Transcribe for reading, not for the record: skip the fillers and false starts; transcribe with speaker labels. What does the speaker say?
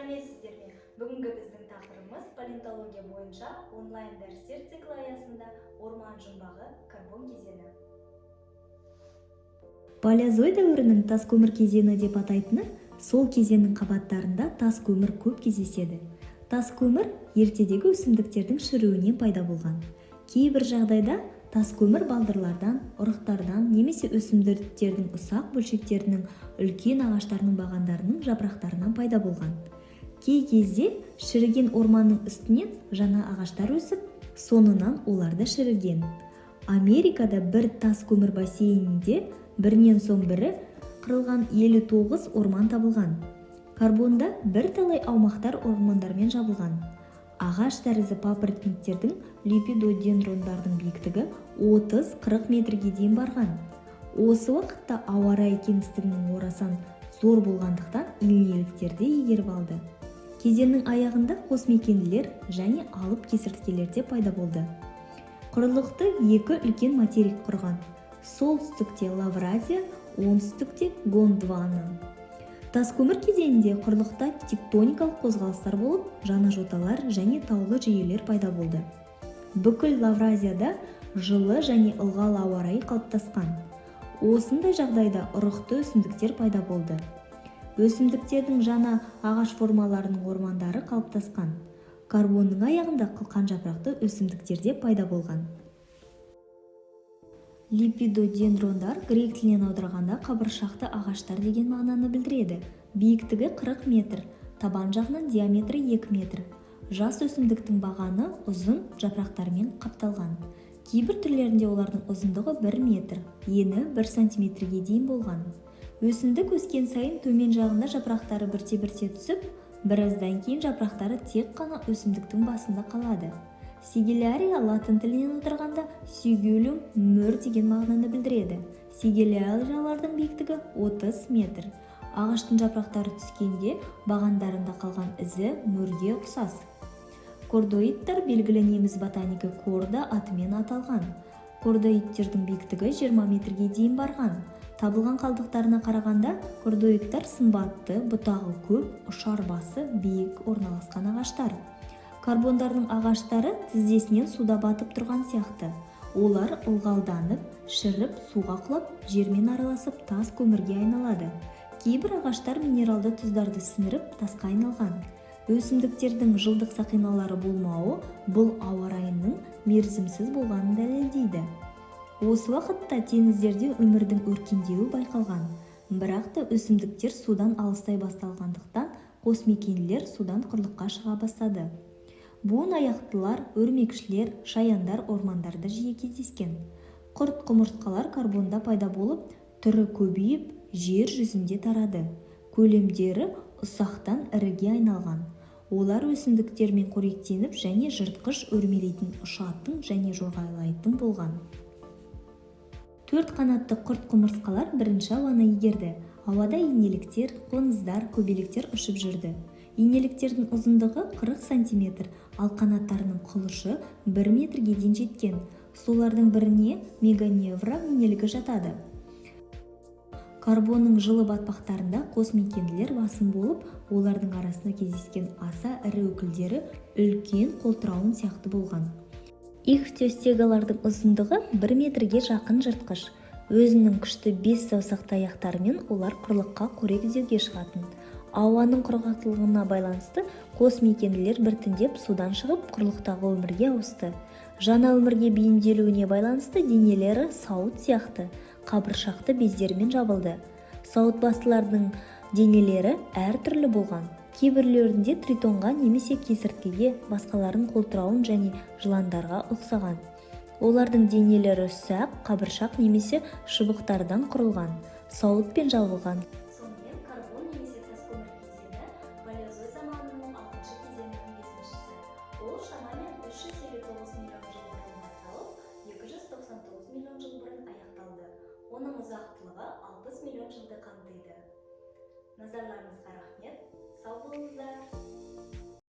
Speaker 1: Сәлеметсіздер ме? Бүгінгі біздің тақырыбымыз палеонтология бойынша онлайн дәрістер циклі аясында орман жұмбағы: карбон кезеңі.
Speaker 2: Палеозой дәуірінің тас көмір кезеңі деп атайтыны сол кезеңнің қабаттарында тас көмір көп кездеседі. Тас көмір ертедегі өсімдіктердің шіруінен пайда болған. Кейбір жағдайда тас көмір балдырлардан, ұрықтардан немесе өсімдіктердің ұсақ бөлшектерінің, үлкен ағаштардың бағандарының жапырақтарынан пайда болған. Кей кезде шіріген орманның үстінен жаңа ағаштар өсіп, соңынан олар да шіріген. Америкада бір тас көмір бассейнінде бірінен соң бірі қырылған 59 орман табылған. Карбонда бірталай аумақтар ормандармен жабылған. Ағаш тәрізді папоротниктердің, лепидодендрондардың биіктігі 30-40 метрге дейін барған. Осы уақытта ауа райы кеңістігінің орасан зор болғандықтан, инеліктер де игеріп алды. Кезеңнің аяғында қосмекенділер және алып кесірткелер де пайда болды. Құрлықты екі үлкен материк құрған: солтүстікте Лавразия, оңтүстікте Гондвана. Тас көмір кезеңінде құрлықта тектоникалық қозғалыстар болып, жаңа жоталар және таулы жүйелер пайда болды. Бүкіл Лавразияда жылы және ылғал ауа райы қалыптасқан. Осындай жағдайда ұрықты өсімдіктер пайда болды. Өсімдіктердің жаңа ағаш формаларының ормандары қалыптасқан. Карбонның аяғында қылқан жапырақты өсімдіктер де пайда болған. Лепидодендрондар грек тілінен аударғанда қабыршақты ағаштар деген мағынаны білдіреді. Биіктігі 40 метр, табан жағынан диаметрі 2 метр. Жас өсімдіктің бағаны ұзын жапырақтармен қапталған. Кейбір түрлерінде олардың ұзындығы 1 метр, ені 1 сантиметрге дейін болған. Өсімдік өскен сайын төмен жағында жапырақтары бірте-бірте түсіп, біраздан кейін жапырақтары тек қана өсімдіктің басында қалады. Сигиллярия латын тілінен аударғанда sigillum, мөр деген мағынаны білдіреді. Сигилляриялардың биіктігі 30 метр. Ағаштың жапырақтары түскенде бағандарында қалған ізі мөрге ұқсас. Кордоиттар белгілі неміс ботанигі Корда атымен аталған. Кордоиттердің биіктігі 20 метрге дейін барған. Табылған қалдықтарына қарағанда, кордоиттар сымбатты, бұтағы көп, ұшар басы биік орналасқан ағаштар. Карбондардың ағаштары тізесінен суда батып тұрған сияқты. Олар ылғалданып, шіріп, суға құлап, жермен араласып, тас көмірге айналады. Кейбір ағаштар минералды тұздарды сіңіріп, тасқа айналған. Өсімдіктердің жылдық сақиналары болмауы бұл ауа райының мерзімсіз болғанын дәлелдейді. Осы уақытта теңіздерде өмірдің өркендеуі байқалған. Бірақ та өсімдіктер судан алыстай басталғандықтан, қосмекенділер судан құрлыққа шыға бастады. Буын аяқтылар, өрмекшілер, шаяндар ормандарда жиі кездескен. Құрт, құмырсқалар карбонда пайда болып, түрі көбейіп, жер жүзінде тарады. Көлемдері ұсақтан іріге айналған. Олар өсімдіктермен қоректеніп және жыртқыш, өрмелейтін, ұшатын және жорғалайтын болған. Төрт қанатты құрт, құмырсқалар бірінші ауаны игерді. Ауада инеліктер, қоңыздар, көбелектер ұшып жүрді. Инеліктердің ұзындығы 40 сантиметр, ал қанаттарының құлышы 1 метрге дейін жеткен. Солардың біріне меганевра инелігі жатады. Карбонның жылы батпақтарында қосмекенділер басым болып, олардың арасында кездескен аса ірі өкілдері үлкен қолтырауын сияқты болған. Ихтиостегалардың ұзындығы 1 метрге жақын жыртқыш. Өзінің күшті бес саусақты аяқтарымен олар құрлыққа қорек іздеуге шығатын. Ауаның құрғақтылығына байланысты қосмекенділер біртіндеп судан шығып, құрлықтағы өмірге ауысты. Жаңа өмірге бейімделуіне байланысты денелері сауыт сияқты қабыршақты бездермен жабылды. Сауытбастылардың денелері әртүрлі болған: кейбіреулерінде тритонға немесе кесірткеге, басқаларын қолтырауын және жыландарға ұқсаған. Олардың денелері ұсақ қабыршақ немесе шыбықтардан құрылған сауытпен жабылған.
Speaker 1: Сонымен, карбон немесе тас көмір кезеңі палеозой заманының алтыншы кезеңінің бесіншісі. Ол шамамен 359 миллион жыл бұрын басталып, 299 миллион жыл бұрын аяқталды. Оның ұзақтылығы 60 миллион жылды қамтиды. Назарларыңызға рахмет, сау болыңыздар!